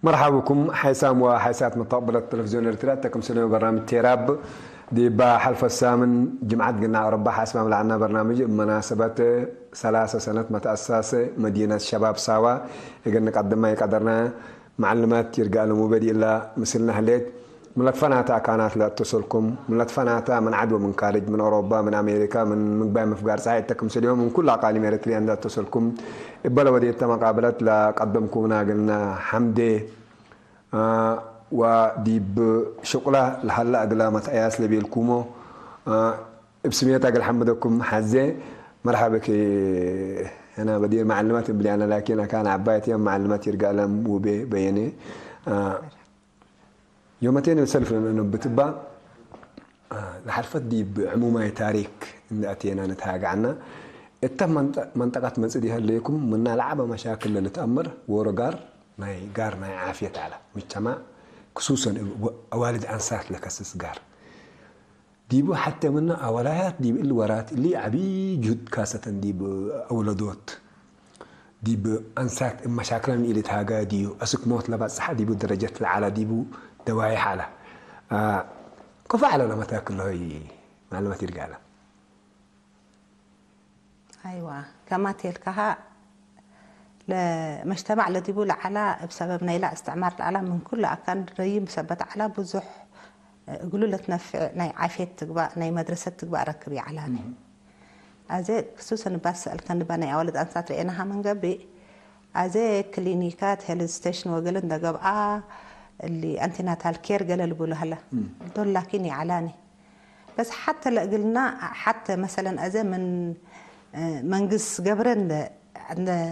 مرحبا بكم حيسام وحيسات مستقبلة تلفزيون إرترا. تكم سنة برنامج تيراب دي با حلف السامن جمعة قلنا أربعة حسب ملعنا برنامج مناسبة ثلاثة سنة متأسسة مدينة شباب ساوا. يقلنا قدم ما يقدرنا معلمات يرجع لهم وبدي إلا مثلنا هليت ملتفناتا كانت لا تسلكم ملتفناتا من عدو من كارج من أوروبا من أمريكا من من باي مفقار ساعة تكم سليوم من كل أقاليم إرتريا لا تسلكم. إبلا ودي التما قابلت لا قدمكم ناقلنا حمدي. آه، ودي بشغلة لهلا أقلا متأياس لبيلكمو. آه، بسمية أقل حمدكم حزة. مرحبا كي أنا بدير معلمات بلي أنا لكن كان عبايتي معلمات يرجع لهم وبي بيني. آه، يومتين يسلف لنا بتبا. آه، لحرفت دي بعمومة تاريخ إن أتينا نتهاجعنا. التم منطقة مسجد هليكم منا لعبة مشاكل للتأمر ورجار ناي جار ناي عافية تعالى مجتمع، خصوصًا أوالد أنسات لكسس جار. ديبو حتى منا أولايات ديب الورات اللي عبي جد كاسة ديب أولادوت ديب أنسات مشاكلن إلي تهاجا ديو أسك موت لبات صح ديبو درجة العلا ديبو دوايح على. آه، كفا على لما تاكل هاي معلومات يرجع لها. ኣይዋ ከማት የልካሃ ለመጅተማዕ ለዲቡ ለዓላ እብ ሰበብ ናይላ እስትዕማር ለዓላ ምን ኩሉ ኣካን ረይም ሰበት ዓላ ብዙሕ እግሉ ለትነፍዕ ናይ ዓፍየት ትግባእ ናይ መድረሰት ትግባእ ረክብ ይዓላኒ። ኣዘ ክሱሰን እባ ዝሰአልከኒ እባ ናይ ኣዋልድ ኣንሳት ረኤናሃ መንገቢ ኣዘ ክሊኒካት ሄልዝ ስቴሽን ወገለ እንደገብኣ እሊ ኣንቲናታል ኬር ገለ ልብሉ ሃለ ዶላኪን ይዓላኒ። بس حتى لقلنا حتى مثلا أزي من منقص قبرن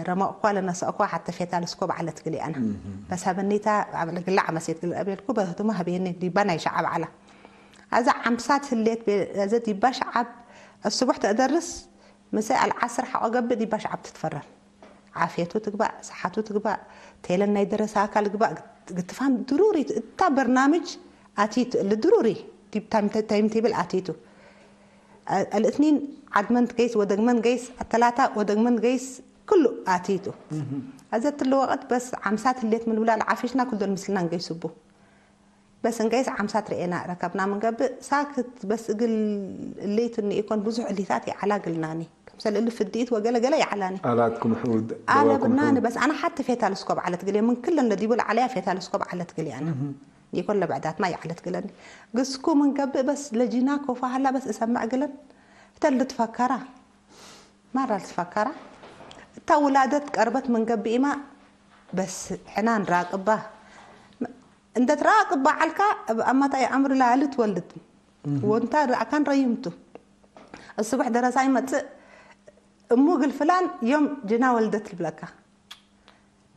رمق قال الناس أقوى حتى في تالس كوب على تقلي أنا بس هبنيتا قلع مسيت قل أبي الكوبا هتما هبيني دي بنا شعب على أزا عمسات الليت أزا دي بشعب الصبح تقدرس مساء العصر حق قبل دي بشعب تتفرن ዓፍየቱ ትግባእ፣ ሰሓቱ ትግባእ፣ ቴለን ናይ ደረሰ ኣካል ግባእ ግትፋን ድሩሪ እታ በርናምጅ ኣቲት እል ድሩሪ ዲብ ታይም ቴብል ኣቲቱ። ኣልእትኒን ዓድመንት ገይስ ወደግመን ገይስ ኣተላታ ወደግመን ገይስ ክሉ ኣቲቱ። ኣዘ ትልወቀት በስ ዓምሳት ህሌት ምን ብላል ዓፊሽና ኩልደል ምስልና ንገይስቡ። በስ እንገይስ ዓምሳት ርኤና ረከብና ምንገብእ ሳክት በስ እግል እልይትኒ ኢኮን ብዙሕ እሊታት ይዓላግልናኒ ከምሰል እሊ ፍድኢት ወገለ ገለ ይዓላኒ። ኣላትኩም ሕውድ ኣለብናኒ በስ ኣነ ሓቲ ፌታልስኮብ ዓለት ግልየ ምን ክለን ለዲቡ ለዓለያ ፌታልስኮብ ዓለት ግልየ ኣነ ይኮን ለብዕዳትና ይዓለት ግለኒ። ግስኩ ምንገብእ በስ ለጂና ኮፋሃላ በስ እሰምዕ ግለን እተል ልትፈከራ ማራ ልትፈከራ እታ ውላደት ቀርበት ምንገብእ ኢማ በስ ሕናን ራቅባ እንደ ትራቅባ ዓልካ ኣብ ኣማታይ ኣምር ላሊ ትወልድ ወንታ ራእካን ረይምቱ الصبح ደረሳ ይመጽእ እሙ ግል ፍላን ዮም ጅና ወልደት ልብለካ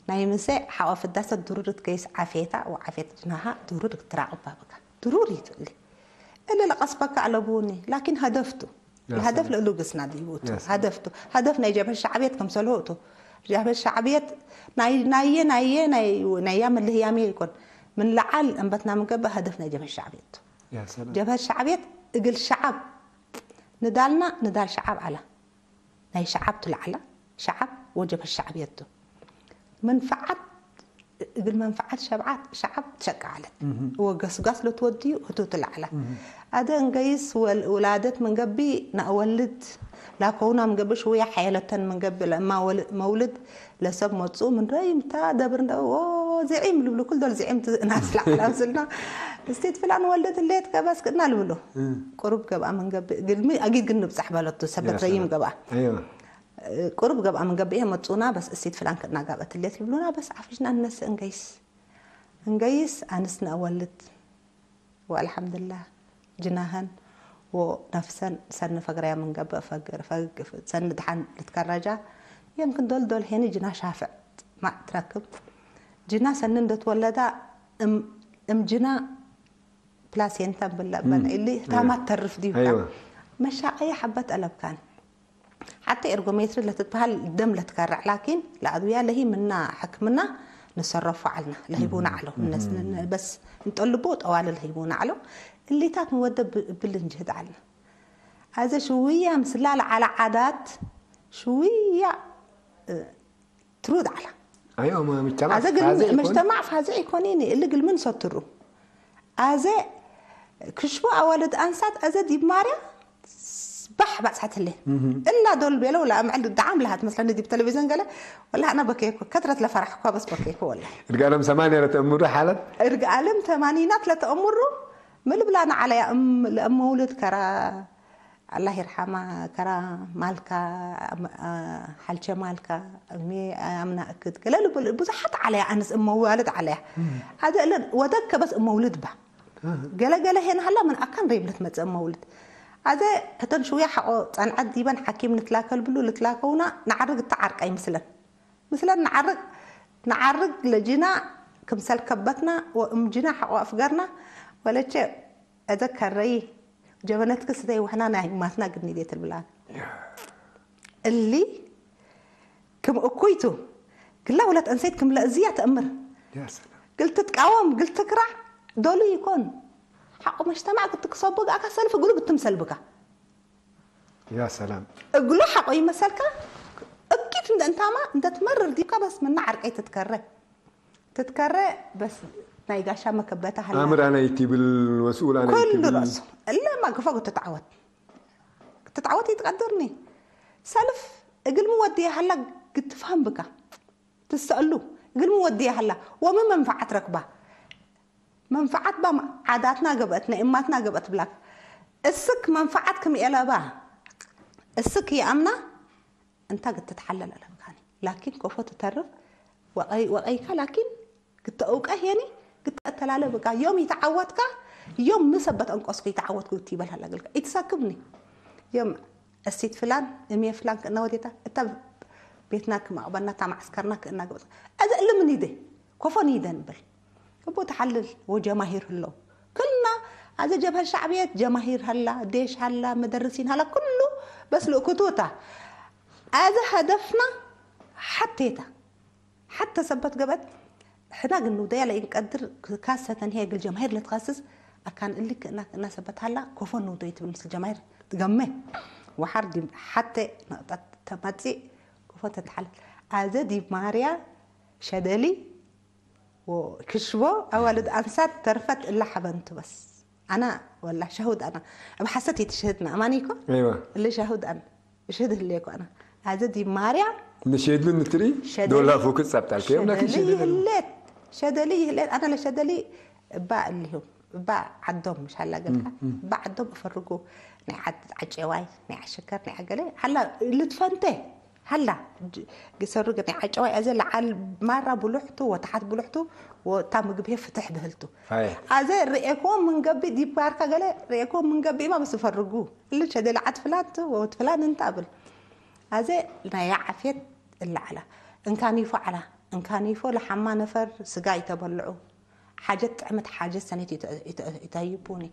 ናይ ምሰ ሓቆ ፍዳሰ ድሩርት ከይስ ዓፌታ ወዓፌት ጅናሃ ድሩር ትራቅባ በካ ድሩር ይትእሊ እለ ለቀስበካ ኣለቡኒ ላኪን ሀደፍቱ ለሀደፍ ለእሉ ግስና ድይቡቱ ሀደፍቱ ሀደፍ ናይ ጀብሀ ሻዕብየት ከምሰልሆ እቱ ጀብሀ ሻዕብየት ናይ ናየ ናየ ናይ ናያ መለህያሜ ይኮን ምን ለዓል እንበትና ምንገብእ ሀደፍ ናይ ጀብሀ ሻዕብየት ጀብሀ ሻዕብየት እግል ሸዓብ ንዳልና ንዳል ሸዓብ ዓላ ናይ ሸዓብ ትለዓላ ሸዓብ ወጀበ ሸዓብየት ቱ መንፈዓት እግል መንፈዓት ሸብዓት ሸዓብ ትሸቃ ዓለት ወገስጋስ ለትወድዩ ህቱ ትለዓላ ኣደ እንገይስ ውላደት ምንገቢ ናእወልድ ላከውና ምንገቢ ሽውያ ሓየለተን ምንገቢ ለእማ መውልድ ለሰብ መጹ ምን ረይምታ ደብር እንደ ዚዒም ልብሉ ኩል ዶል ዚዒም ናስላ ላብስልና እስቲት ፍላን ወልደት ሌት ከበስ ክእና ልብሉ ቁሩብ ገብኣ መንገብ ግልሚ ኣጊድ ግን ንብጻሕ በለቱ ሰበት ረይም ገብኣ ቁሩብ ገብኣ መንገብ እየ መጹና በስ እስቲት ፍላን ክእና ጋብአት ሌት ልብሉና በስ ዓፊሽና እነስ እንገይስ እንገይስ ኣንስ ነእወልድ والحمد لله جناهن ونفسن سن فقريا من قبل فقر فقر سن دحن لتكرجا يمكن دول دول هني جنا شافع ما تركب جنا سن اندت ولدا ام ام جنا بلاسينتا بلا بن اللي تامات ترف دي أيوة. مشا اي حبه قلب كان ሓቲ ኤርጎሜትሪ ለትትበሃል ደም ለትከርዕ ላኪን ለኣድውያ ለሂ ምና ሕክምና ንሰረፎ ዓልና ለሂቡና ዓሎ በስ እንጠልቦ ጠዋለ ለሂቡና ዓሎ እሊታት ንወደ ብል እንጅህድ ዓልና ኣዘ ሽውያ ምስላ ለዓላ ዓዳት ሽውያ ትሩድ ዓላ ኣዮ መጅተማዕ ኣዘ ግን መጅተማዕ ፋዘ ኣይኮኒኒ እሊ ግልምን ሰትሩ ኣዘ ክሽቦ ኣዋልድ ኣንሳት ኣዘ ዲብ ማርያ ባሕ ባጽሐትለ እና ዶል ቤለው ለኣምዕል ደዓም ለሃት መስለኒ ዲብ ቴሌቪዝን ገለ ወላ ኣና በከይኩ ከትረት ለፈራሕኳ በስ በከይኩ ወላ እርጋለም ሰማንያ ለተእምሩ ሓለት እርጋለም ተማኒናት ለተእምሩ ምልብላና ዓለያ እም ለእመውልድ ከራ ኣላህ ይርሓማ ከራ ማልካ ሓልቸ ማልካ እሜ ኣምና እክት ገለ ብዙሓት ዓለያ ኣንስ እመዋልድ ዓለያ ኣዘ እለን ወደከ በስ እመውልድ ባ ገለገለ ሄን ሃላ ምን ኣካን ሬብለት መጽእ መውልድ ኣዘ እተን ሽውያ ሓቆ ጸንዐት ዲበን ሓኪም ንትላከል ብሉ ልትላከውና ንዓርግ እታ ዓርቃይ ምስለን ምስለን ንዓርግ ንዓርግ ለጅና ክምሰል ከበትና ወእምጅና ሓቆ ኣፍገርና ወለቸ እዘ ከረይ ጀበነትክ ስተይ ውሕና ናይ ማትና ግኒ ዴት ልብላን እሊ ክም እኩይቱ ግላ ወለት እንሰይት ክም ለእዝያ ተእምር ግል ትትቃወም ግል ትክራዕ ዶሉ ይኮን ሓቆ መጅተማዕ ግትክሰቡ ጋእካ ሰልፍ ግሉ ግትምሰል ብካ ያ ሰላም እግሉ ሓቆ ይመሰልካ እኪት እንደ እንታማ እንደ ትመርር ዲካ በስ ምና ዓርቀይ ትትከረ ትትከረ በስ ናይ ጋሻ መከበታ ሃላ ኣምር ኣነይ ትብል መስኡል ኣነይ ኩሉ ትብል ርእሱ እለማ ግፎ ግትትዓወት ግትትዓወት ይትቀድርኒ ሰልፍ እግልሚ ወዲ ሃላ ግትፍሃም ብካ ትሰእሉ እግልሚ ወዲ ሃላ ወምን መንፈዓት ረክባ መንፈዓት ባ ዓዳትና ገበአት ናይ እማትና ገበአት ብላክ እስክ መንፈዓት ክም ኤለባ እስክ ይኣምና እንታ ግትትሓለል ኣለብካኒ ላኪን ኮፎ ትተርፍ ወቀይ- ወቀይካ ላኪን ግተእውቀ ሄኒ ግተእተላለ ብካ ዮም ይተዓወትካ ዮም ምሰበት ኣንቆስኩ ይተዓወትኩ ትይበል ሃላ ገልካ ይትሳክብኒ ዮም እሲት ፍላን እሜ ፍላን ክእና ወዴታ እታ ቤትና ክማቕበና እታ ማዕስከርና ክእና ግበጽ እዚ እልምን ይደ ኮፎን ይደ ንብል እቦ ተሓልል ወጀማሂር ህለው ክልና ኣዘ ጀብሀ ሻዕብየት ጀማሂር ሃላ ዴሽ ሃላ መደርሲን ሃላ ኩሉ በስ ልእክቱታ ኣዘ ሀደፍና ሓቴታ ሓተ ሰበት ገበት ሕና ግን ንውደያ ለኢንቀድር ካሰተን ሄ ግል ጀማሂር ለትኸስስ ኣካን እሊ ክእና ክእና ሰበት ሃላ ኮፎን ንውደይ ትብል ምስል ጀማሂር ትገመ ወሓር ዲም ሓተ ነቕጣት ተመጺእ ኮፎን ተትሓልል ኣዘ ዲብ ማርያ ሸደሊ ክሽቦ ኣዋልድ ኣንሳት ተርፈት እላ ሓበንቱ በስ ኣና ወላ ሸሁድ ኣና ኣብ ሓሰት ይትሽህድና ኣማኒ ይኮ እይዋ እለ ሸሁድ ኣን እሽህድ ህለ ይኮ ኣና ኣዘ ዲ ማርያ ንሸድሉ ንትሪ ሸደሊ- ዶላ ፎክስ ጻብጣልከ ዮም ላኪን ሸደሊ ሸደሊ ይህሌት ሸደሊ ይህሌት ኣና ለሸደሊ እባ እልሁም እባ ዓዶም ምሽ ሃላ ገልካ እባ ዓዶም እፈርጉ ናይ ዓድ- ዓጨዋይ ናይ ዓሸከር ናይ ዓገለ ሃላ ልትፈንተ ሃላ ጅ- ግሰሩ ግን ናይ ዓጨዋይ ኣዘ ለዓል ማራ ብሉሕቱ ወታሓት ብሉሕቱ ወታ ምግብ ፍትሕ ብህልቱ ሃየ ኣዘ ርእየክዎም ምንገቢ ዲባርካ ገለ ርእየክዎም ምንገቢ ማ በስ እፈርጉ እልቸ ደለ ዓት ፍላንት ወወት ፍላን እንተ ብል ኣዘ ናይ ዓፍየት እላዓላ እንካኒፎ ዓላ እንካኒፎ ለሓማ ነፈር ስጋ ይተበልዑ ሓጀት ጥዕመት ሓጀት ሰኔት ይተይቡኒ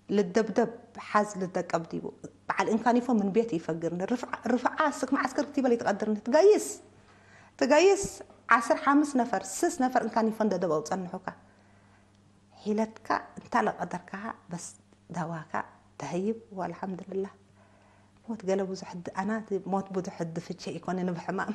ልደብደብ ሓዝ ልደቀብ ዲቡ በዓል እንካኒፎ ምን ቤት ይፈግርኒ ርፍዓ ስክ መዓስከር ክትበል ይትቀድርኒ ትጋይስ ትጋይስ ዓስር ሓምስ ነፈር ስስ ነፈር እንካኒፎ እንደደበው ጸንሑካ ሒለትካ እንታ ለቀደርካሃ በስ ዳዋካ ተህይብ ወአልሐምዱልላህ ሞት ገለ ብዙሕ ድ- ኣና ሞት ብዙሕ ድፍቼ ይኮነ ንብሕማም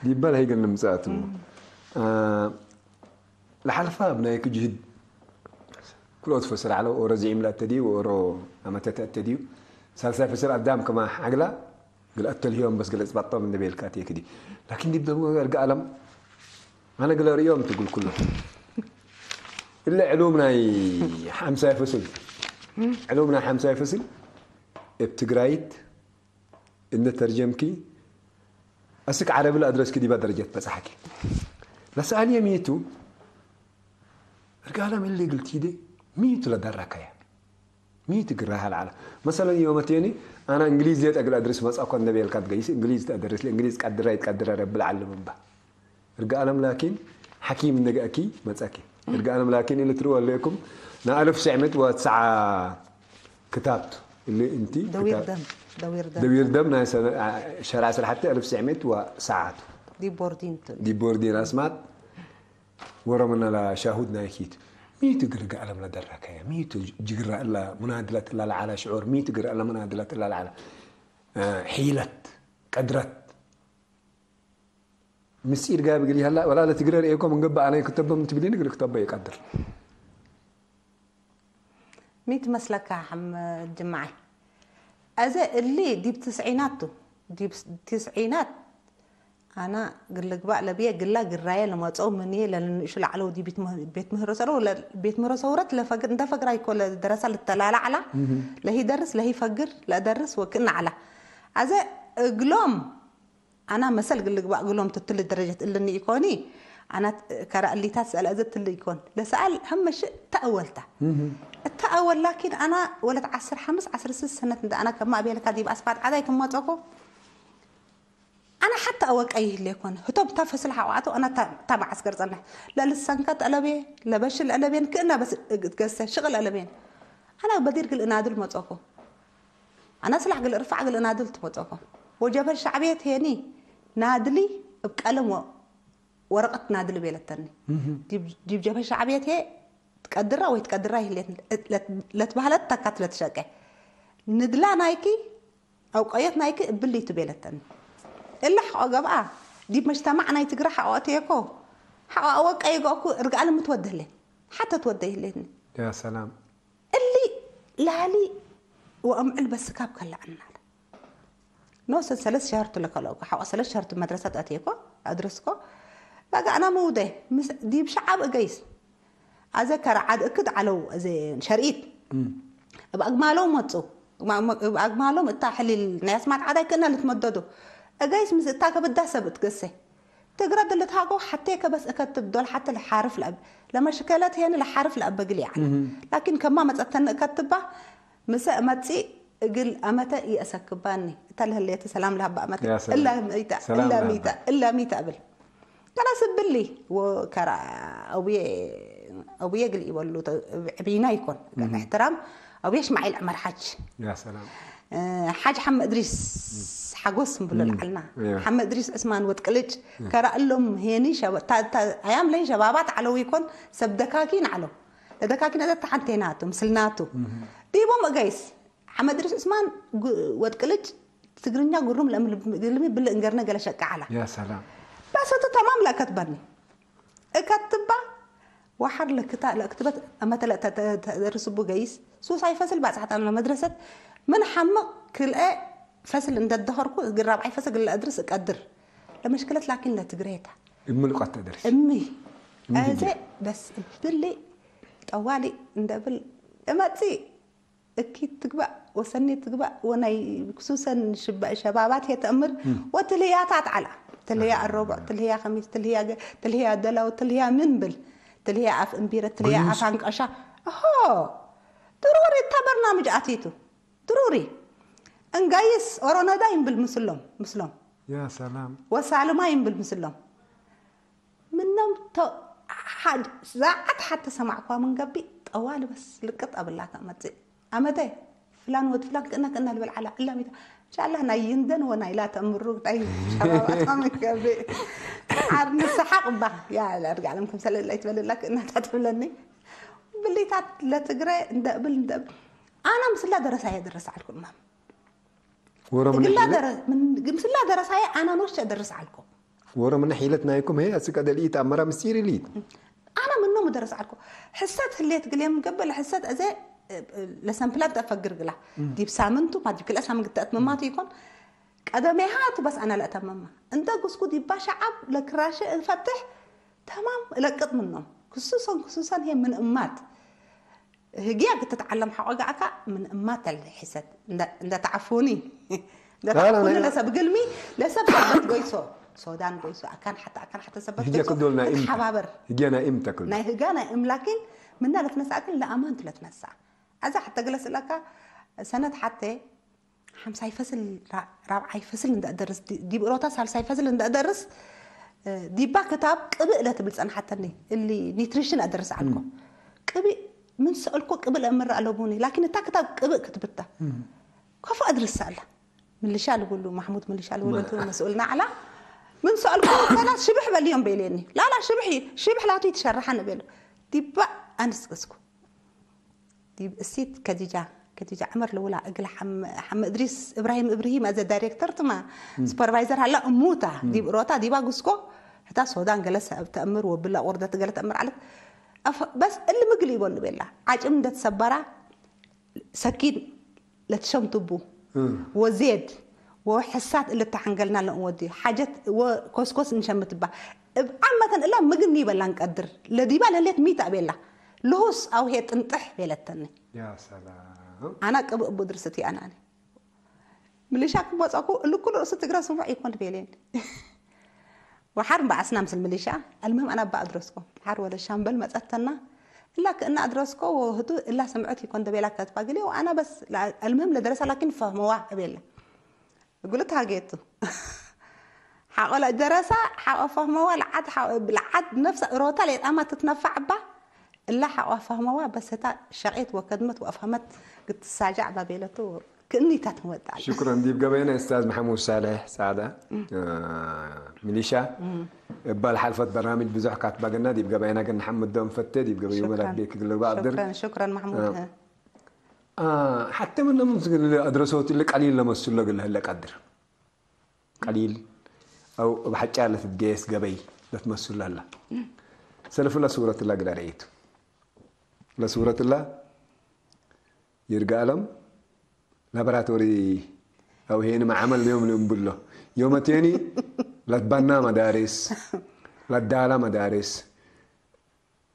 ዲባል ሀይገን ንምጻእቱ ለሓልፋ ብናይ ክጅህድ ክልኦት ፈስር ዓለ ኦሮ ዚዒም ላተድዩ ኦሮ ኣመተተ ተድዩ ሳልሳይ ፈስር ኣዳም ከማ ሓግላ ግልኣት ተልህዮም በስ ግለጽ ባጦም እንደ ቤልካ ትየክዲ ላኪን ዲብ ደሞ እርጋ ኣለም ኣነ ግለ ርእዮም ትጉል ኩሎ እለ ዕሉም ናይ ሓምሳይ ፈስል ዕሉም ናይ ሓምሳይ ፈስል እብ ትግራይት እንደ ተርጀምኪ እስክ ዓረቢ ለኣድረስኪ ዲባ ደረጀት በጻሕኪ ለሰኣልየ ሚቱ እርጋለም እሊ ግልቲደ ሚቱ ለዳራካያ ሚቱ ግራሃ ለዓላ መሰለን ዮመቴኒ ኣና እንግሊዝ ዜጠ ግል ኣድርስ መጻኮ እንደቤልካ ትገይስ እንግሊዝ ተደርስ እንግሊዝ ቀድራ ይትቀድረ ረብል ዓለም እባ እርጋለም ላኪን ሓኪም እንደገእኪ መጻኪ እርጋለም ላኪን እሊ ትርወ ኣለኩም ንኣልፍ ስዕመት ወትስዓ ክታብቱ እሊ እንቲ ደዊር ደም ደዊር ደም ደዊር ደም ናይ ሰነ- ሸርዓ ስራሕቲ ኣልፍ ስዕመት ወሰዓቱ ዲቦርዲን ትብል ዲቦርዲን ኣስማት ወረመና ላሻሁድ ናይኪት ሚቱ ግርግ ዓለም ለደረከየ ሚቱ ጅግራ እላ ሙናድለት እላ ለዓላ ሽዑር ሚቱ ግር እላ ሙናድለት እላ ለዓላ እ፣ ሒለት ቀድረት ምስጢር ጋር ብግል ያላ ወላ ለትግረ ርእየኮ መንገባ ኣነ ክተበም ትብሊ ንግር ክተበ ይቀድር ሚት መስለካ ሓመድ ጅማዓይ። ኣዘ እሊ ዲብ ትስዒናት ቱ ዲብ ትስዒናት ኣና ግልግባእ ለብየ ግላ ግራየ ለመፀው ምንየ ለንንእሹ ለዓለው ዲ ቤት ምህሮ ሰለው ቤት ምህሮ ሰውረት ለፈግር እንተ ፈግራ ይኮ ለደረሳ ልተላላ ዓላ ለሂ ደርስ ለሂ ፈግር ለደርስ ወክእና ዓላ ኣዘ እግሎም ኣና መሰል ግልግባእ ግሎም ትትል ደረጀት እልኒ ኢኮኒ ኣና ከራ እሊታት ሰእለ እዘ ትል ይኮን ለሰኣል ሀመሽ ተአወልታ እታ አወል ላኪን ኣና ወለት ዓስር ሓምስ ዓስር ስስ ሰነት እንደ ኣና ከማ ኣቤልካ ዲብ ኣስፋት ዓዳይ ክመፀኮ ኣና ሓታ ኣወቀ ይህሌ ኮን ህቶም እታ ፈስል ሓዋቶ ኣና እታ መዓስከር ጸንሕ ለልሰንካ ተለቤ ለበሽ ለለቤን ክእና በስ ገሰ ሽቕል ኣለቤን ኣና በዲር ግል እናድል መፀኮ ኣና ስላሕ ግል እርፋዕ ግል እናድል ትመፀኮ ወጀበ ሻዕብየት ሄኒ ናድሊ እብ ቀለም ወረቐት ናድሊ ቤለተኒ ዲብ ጀበ ሻዕብየት ሄ ትቀድራ ወይ ትቀድራ ይህሌት ለትባህለት ተካት ለትሸቀ ንድላ ናይኪ ኣውቀየት ናይኪ እብሊ ትቤለተኒ እላ ሓቆ ገብኣ ዲብ መጅተማዕ ናይ ትግራ ሓቆ እተየኮ ሓቆ ኣወቀ ይገእኩ እርግኣለ ምትወደህሌን ሓተ ትወደ ይህሌትኒ ያ ሰላም እሊ ላሊ ወእምዕል በስካብ ከላዕናል ኖ ሰለስተ ሸርቱ ለከለኩ ሓቆ ሰለስተ ሸርቱ መድረሰት ኣትየኮ ኣድረስኮ በጋ ኣና ምውደ ዲብ ሸዓብ እገይስ ኣዘ ከረ ዓድ እክድ ዓለው ኣዘ ሸርኢት እብ ኣግማሎም መጹ እብ ኣግማሎም እታ ሕሊል ናይ ኣስማት ዓዳይ ክእና ልትመደዱ እገይስ ምስ እታ ከብዳ ሰብ እትገሰ ትግረ ድልትሃጎ ሓቴ ከበስ እከትብ ዶል ሓተ ለሓርፍ ለኣብ ለመሽከለት ሄን ለሓርፍ ለኣበግል ያዕኒ ላኪን ከማ መጸተኒ እከትባ ምሰ እመጺእ እግል ኣመተ ይእሰክባኒ እታ ለህለየቲ ሰላም ለሃባ ኣመተ እላ ሚተ እላ ሚተ እብል ከላ ስብሊ ወከራ ኣቡየ ኣቡየ ግል ይበሉ ዕብይና ይኮን ጋር احترام ኣቡየ እስማዒል ዕመር ሓጅ ያ ሰላም ሓጅ ሓመ እድሪስ ሓጎስ ንብሎ ለዓልና ሓመ እድሪስ ዕስማን ወጥቅልጭ ከራእሎም ሄኒ ኣያም ለይ ሸባባት ዓለው ይኮን ሰብ ደካኪን ዓለው ለደካኪን እዘ ተሓንቴናቱ ምስልናቱ ዲቦም እገይስ ሓመ እድሪስ ዕስማን ወጥቅልጭ ትግርኛ ጉሩም ለምልሚ ብልእ እንገርነ ገለ ሸቃ ዓላ ያ ሰላም በሰቱ ተማም ለእከትበኒ እከትባ ወሓር ለክታ ለእክትበት ኣመተ ለእተደርስቡ ገይስ ሱሳይ ፈስል ባጽሓት ኣነ ለመድረሰት ምን ሓምቕ ክልኤ ፈስል እንደደኸርኩ እግል ራብዓይ ፈስል ግለ እድርስ እቀድር ለመሽክለት ላኪን ለትግሬታ እምልቋት ተደርስ እሚ እዘ በስ እብሊ ጠዋሊ እንደብል እመጺ እኪት ትግባእ ወሰኔት ትግባእ ወናይ ክሱሰን ሸባባት የተእምር ወትልህያታት ዓላ ትልህያ ኣረቡዕ ትልህያ ከሚስ ትልህያ ደላው ትልህያ ምን ብል ትልህያ ኣፍ እምቢረ ትልህያ ኣፍ ኣንቀሻ ሆ ድሩሪ እታ በርናምጅ ኣቲቱ ድሩሪ እንጋይስ ኦሮነዳ ይንብል ምስሎም ምስሎም ያ ሰላም ወሳልማ ይንብል ምስሎም ምኖም ዛዓት ሓተ ሰማዕኳ ምን ገቢ ጠዋሊ በስ ልቅጥ ኣብላታ መፅእ ኣመተ ፍላን ወድ ፍላን ክእና ክእና ልበል ዓላ እላሚታ እንሻላ ናይ ይንደን ወናይ ላ ተእምሩ ናይ ሸባባታ ምን ገቢ ዓር ንስሓቅ እባ ያ ለርግ ዓለም ከምሰለ ላይ ትበልላ ክእናታ ትብለኒ ብሊታት ለትግረ እንደብል እንደብል ኣና ምስላ ደረሳ የደረስ ዓልኩ እማም ወረምነ ግላ ደረ ምስላ ደረሳየ ኣና ኖሽ ደርስ ዓልኩ ወረምነ ሒለት ናይኩም ሄ ኣስቀ ደልኢት ኣመራ ምስጢር ኢሊት ኣና ምኖም ደረስ ዓልኩ ሕሰት ህሌት ግሌም ገበል ሕሰት እዘ ለሰምፕላት ተፈግር ግላ ዲብ ሳምንቱ ማ ዲብ ክልአ ሳምንት ግተአት መማቱ ይኮን ቀደሜሃቱ በስ ኣና ለእተመማ እንተ ጉስኩ ዲባ ሸዓብ ለክራሸ እንፈትሕ ተማም እለቅጥ ምኖም ክሱሰን ክሱሰን ሄ ምን እማት ህግያ ክትትዓለም ሓቆ ገኣካ ምን እማት ተልሒሰት እንደ ተዓፉኒ እንደ ተዓፉኒ ለሰብ ግልሚ ለሰብ ሰበት ጎይሶ ሶዳን ጎይሶ ኣካን ሓታ ኣካን ሓታ ሰበት ህግያ ክዶልና ኢምታ ሓባበር ህግያ ናይ ኢምታ ክል ናይ ህጋ ናይ እምላኪን ምና ለትነሳ ኣክል ለኣማን ትለትነሳ ኣዛ ሓተ ግለስለካ ሰነት ሓተ ሓምሳይ ፈስል ራብዓይ ፈስል እንደደርስ ዲብ እሮታ ሳልሳይ ፈስል እንደደርስ ዲባ ክታብ ቅብእ ለትብል ጸንሓተኒ እሊ ኒትሪሽን ኣደርስ ዓልኮ ቅብእ ምን ሰእልኮ ቅብእ ለእምር ኣለቡኒ ላኪን እታ ክታብ ቅብእ ክትብታ ከፎ ኣድርስ ኣላ ምልሻ ልብሉ ማሕሙድ ምልሻ ልብሉ እንቱ መስኡልና ዓላ ምን ሰኣልኩ፣ ላላ ሽብሕ በልዮም በይለኒ። ላላ ሽብሕ እዩ፣ ሽብሕ ላቱ ይትሸርሓ ንበሉ። ዲባ ኣንስቅስኩ። ዲብ እሲት ከዲጃ፣ ከዲጃ ዕመር ልውላ እግል ሓም-፣ ሓም እድሪስ እብራሂም እብርሂም ኣዘ ዳይሬክተር ትማ ሱፐርቫይዘር ሃላ እሙታ ዲብ ሮታ ዲባ ጉስኮ፣ ሕታ ሶዳን ገለ ሰብ ተእምር ወብላ ቁርደት ገለ ተእምር ዓለት። ኣፍ-፣ በስ እሊ ምግል ይቦን ንቤላ። ዓጭም እንደተሰበራ ሰኪን ለትሸምትቡ ወዜድ ወሕሳት እልተሓንገልና ለእወዲ ሓጀት ወኮስኮስ እንሸምትባ እብ ዓመተን እላ ምግኒ ይበላ እንቀድር ለዲባ ለሌት ሚት ኣቤላ ልሁስ ኣውሄ ጥንጥሕ ቤለተኒ። ያ ሰላም። ኣና ቅብእ ቡድር ስቲ ኣናኒ ምልሻ ክመፀኩ እልኩል ርእሲ ትግረ ስሙዕ ይኮን ቤሌን። ወሓር በዓስና ምስል ምልሻ ኣልመም ኣና ባእ ድረስኮ ሓር ወደ ሻምበል መፀተና እላ ክእና ኣድረስኮ ወህቱ እላ ስምዕት ይኮን ደቤላ ከትባ ግሌ ወኣና በስ ኣልመም ለደረሳ ላኪን ፈህመዋ እቤላ እጉልት ሃጌቱ ሓቆ ለደረሳ ሓቆ ፈህመዋ ለዓድ ሓቆ ለዓድ ነፍሳ ሮታ ሌጣማ ትትነፋዕ ባ እላ ሓቆ ፈህመዋ በስ ህታ ሸቄት ወከድመት ወኣፍሀመት ግትሳጃዕ ባቤለቱ ክእኒታት ንወጣል። ሽኩረን ዲብ ገበየና እስታዝ መሐሙድ ሳልሕ ጻዕዳ ሚሊሻ እባል ሓልፈት በርናምጅ ብዙሕ ካትባገና ዲብ ገበየና ግን ንሓምዶም ፈተ ዲብ ገበዩ መላክ ቤክ ግልባ ኣብድር ሽክረን ሽክረን ማሕሙድ ሓተ ምን ለምን ዝግል ኣድረሰውት ል ቀሊል ለመስሎ ግል ህለ ቀድር ቀሊል أو بحجة لتتقيس قبي لتمسل لها سلف الله سورة الله قد رأيت لسورة الله يرجع لهم لابراتوري أو هنا ما عمل يوم اليوم بله يوم تاني لا تبنى مدارس لا تدالى مدارس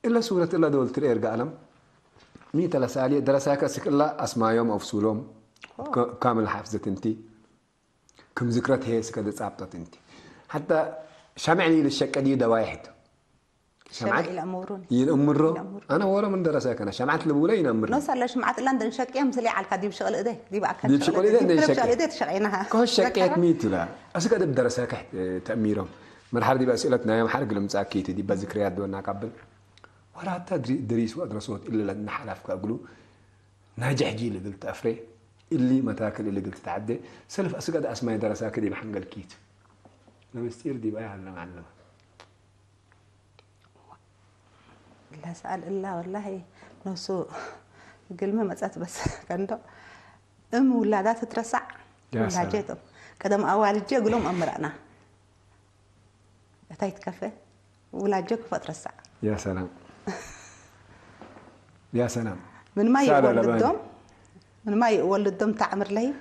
إلا سورة الله دول تري يرجع لهم ميت لسالي درساك سك الله أسماء يوم أفصولهم كامل حافظة انتي كم ذكرت هي سك دي صابطت انتي حتى شمعني للشك دي دوايحت شمعت الأمورون ينأمره أنا ورا من درساك أنا شمعت لبولا ينأمر نوصل لشمعت لندن شك يوم سلي على الكديب شغل إيديه دي بقى كان دي شغل إيديه دي شك شغل إيديه تشغينها كل شكيت ميتلا أسك دي بدرساك تأميرهم مرحبا دي بأسئلتنا يا محرق لمساكيتي دي بذكريات دونا قبل ولا تدري دريس وأدرسوت إلا لنا حلف كأقولوا ناجح جيل قلت أفري اللي متاكل اللي قلت تعدي سلف أسقد أسماء درساك دي بحنقل كيت لمستير دي بقى علم علم لا سأل إلا والله نوسو قلمة متأت بس كندو أم ولادات ترسع يا سلام. ولاجيتهم قدم أوالجي قلهم أمرنا أتاي تكفي ولاجيك فترسع يا سلام يا سلام من ما سالة لباني. يولدهم من ما يولدهم تعمر لي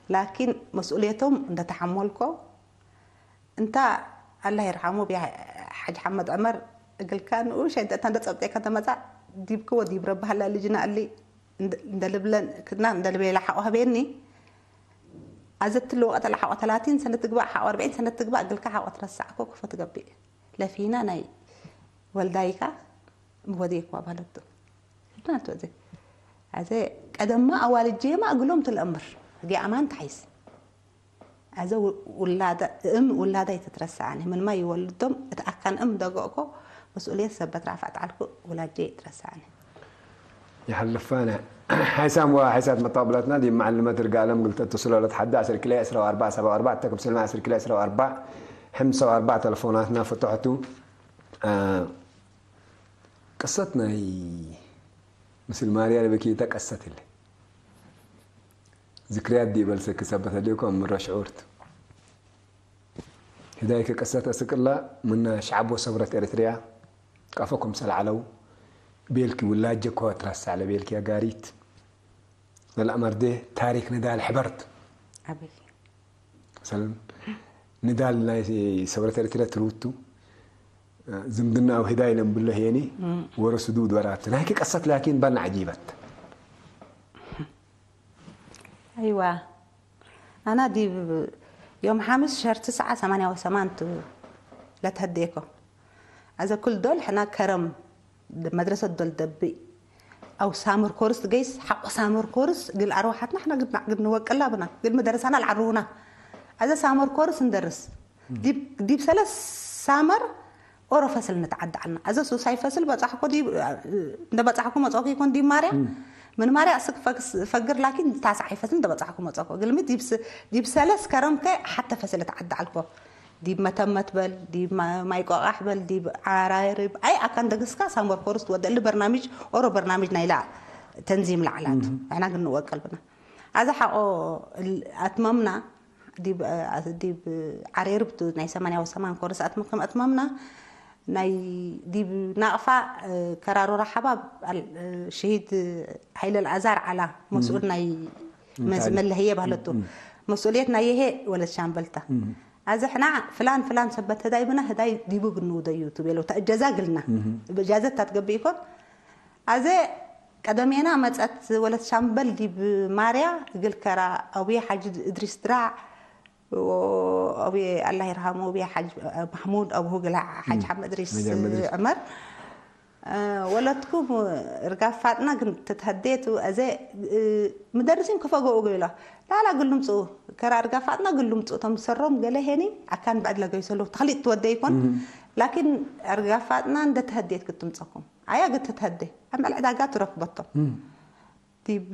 لكن مسؤوليتهم أنت تحملكو أنت الله يرحمه بيا حاج حمد عمر قال كان وش أنت أنت تصبت كنت مزع ديبكو وديب ربها لا لجنا اللي እንደልብለን ክድና እንደልቤላ ሓቆ ሃቤኒ ኣዘ ትልወቀ ተላ ሓቆ ተላቲን ሰነ ትግባእ ሓቆ ኣርብዒን ሰነ ትግባእ ግልካ ሓቆ ትረሳዕኮ ክፎ ትገብእ ለፊና ናይ ወልዳይካ ምወዴኳ ባለቱ ናቶ ዘ ኣዘ ቀደማ ኣዋልጄማ እግሎም ትልእምር ጊኣማን ተሓይስ ኣዘ ውላዳ እም ውላዳ ይትትረሳዓኒ ምንማ ይወልዶም እቲ ኣካን እም ደገእኮ መስኡልየት ሰበት ራፋ ጣልኩ ውላጄ ይትረሳዓኒ يحلفانا حيسام وحيسات مطابلتنا دي معلمة رجالم قلت اتصلوا لتحدى عشر كلا عشرة وأربعة سبعة وأربعة تكب سلمة عشر كلا عشرة وأربعة خمسة وأربعة تلفوناتنا فتحتوا آه قصتنا هي مثل ماريا اللي بكي تكست اللي ذكريات دي بلسك سبت اليوم مرة شعورت هدايك قصة أسكلا من شعب وصبرة إريتريا قفكم سلعلو ቤልኪ ውላጀ እኮ ትረሳ ለቤልኪ ኣጋሪት ለልኣመርዴ ታሪክ ንዳል ሕበርት ኣበይ ሰለን ንዳል ናይ ሰብረት ኤርትራ ትርውቱ ዝምድና ኣብ ህዳ ኢለን ብሎ ሄኒ ወረሱ ዱድ ወራብቲ ናይኪ ቀሰት ላኪን ባና ዓጂበት ኣይዋ ኣና ዲብ ዮም ሓምስ ሸርቲ ሰዓ ሰማንያ ወሰማንቱ ለተህዴኮ ኣዘ ኩል ዶል ሕና ከረም መድረሰት ዶል ደብእ ኣው ሳምር ኮርስ ገይስ ሓቆ ሳምር ኮርስ ግል ኣርዋሓትና ሕና ግድ ንወቅላ ብና ግል መደረሳና ልዓርውና ኣዘ ሳምር ኮርስ እንደርስ ዲብ ሰለስ ሳመር ኦሮ ፈስል ንትዓዲ ዓልና ኣዘ ሱሳይ ፈስል በጻሕኮ እንደ በጻሕኩ መጾኩ ይኮን ዲብ ማርያ ምን ማርያ እስክ ፈግር ላኪን ታስዓይ ፈስል እንደ በጻሕኩ መጾኮ ግልሚ ዲብ ሰለስ ከረምከ ሓተ ፈስል ትዓዲ ዓልኮ ዲብ መተመት በል፣ ዲብ ማ-፣ ማይ ቆቃሕ በል፣ ዲብ ዓራርብ፣ ኣይ ኣካን ደግስካ ሳምበር ኮርስ ትወደሊ በርናምጅ ኦሮ በርናምጅ ናይላ ተንዚም ላዕላቱ። ንሕና ግን ንወቀል ብና። ኣዛ ሓቆ ል-፣ ኣትመምና ዲብ፣ እ፣ ዲብ ዓሬርብቱ ናይ ሰማንያ ወሰማን ኮርስ ኣትመ-፣ ከም ኣትመምና ናይ ዲብ ናቕፋ፣ እ፣ ከራሮራ ሓባብ ኣል-፣ እ፣ ሽሂድ ሃይለ ኣልኣዛር ዓላ መስኡል ናይ መዝ-፣ እንታይ? መለህየ ባህለቱ። እም፣ እም። መስኡልየት ናይ የሄ ወለት ሻምበልታ። እም። ኣዚ ሕና ፍላን ፍላን ሰበት ህዳይ ብና ህዳይ ዲቡ ግንውደዩ ትቤለው ተእጀዛ ግልና። እም። ብእጃዘት ታትገብእ ይኮን? ኣዘ ቀደሜና መጸት ወለት ሻምበል ዲብ ማርያ እግል ከራ ኣቡየ ሓጂ እድሪስ ድራዕ፣ ወ-፣ ኣቡየ ኣላህ ይርሃሙ፣ ኣቡየ ሓጅ ማሕሙድ፣ ኣቡሁ ግላ ሓጅ እም። ሓመድ እድሪስ ሓጅ ሓመድ እድሪስ። ዕመር። እ፣ ወለትኩም እርጋፍ ፋጥና ግን ተትሀዴቱ፣ ኣዘ፣ እ፣ ምደርሲን ክፈገኡ ገይሎ። ላላ ግሉምጹ፣ ከራ እርጋፍ ፋጥና ግሉምጹ፣ ተምሰሮም ገለ ሄኒ፣ ኣካን ብዕድ ለገይሰሉ፣ ተኽሊጥ ትወደ ይኮን? እም። ላኪን እርጋፍ ፋጥና እንደ ተሀዴት ክትምጸኩም። ኣያ ግድ ተትሀዴ፣ ኣብ መዕል ዕዳጋ ትረክበቶም። እም። ዲብ